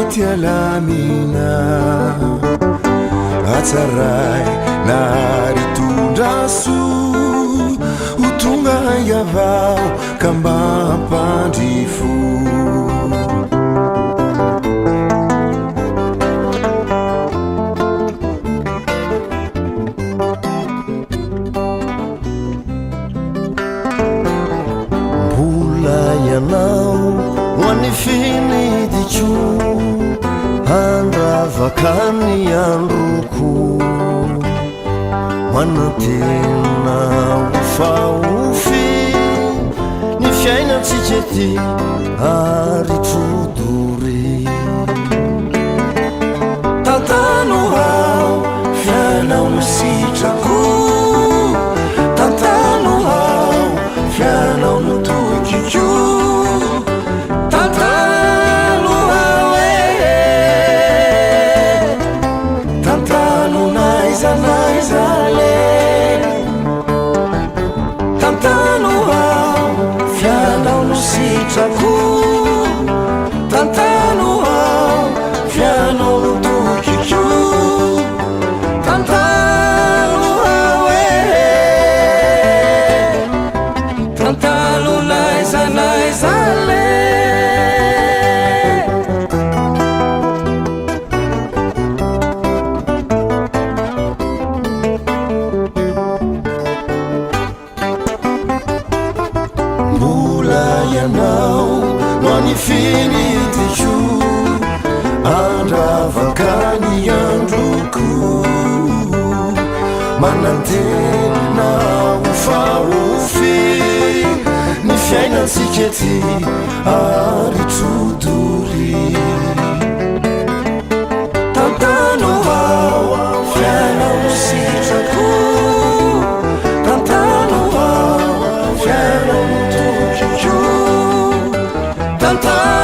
mety alamina. Hatsaray na ary hitondra soa, ho tonga hainga vao ka mba hampandry fo. Mbola ianao ho an'ny finidiko Handravaka ny androko Manantena ho fahofy Ny fiainantsika ety ary trodory Tantano aho fianao no sitrako Tantano aho fianao no tokiko Tantano aho e Tantano n'aiza n'aiza le Tantano aho fianao no sitrako Tantano aho fianao no tokiko Tantano aho e Tantano n'aiza n'aiza le. Mbola ianao no any finidiko Andravaka ny androko Manantena ho fahofy Ny fiainantsika ety ary trodory Tantano aho fiainao sitrako Tantano aho fiainao tokiko Tantano.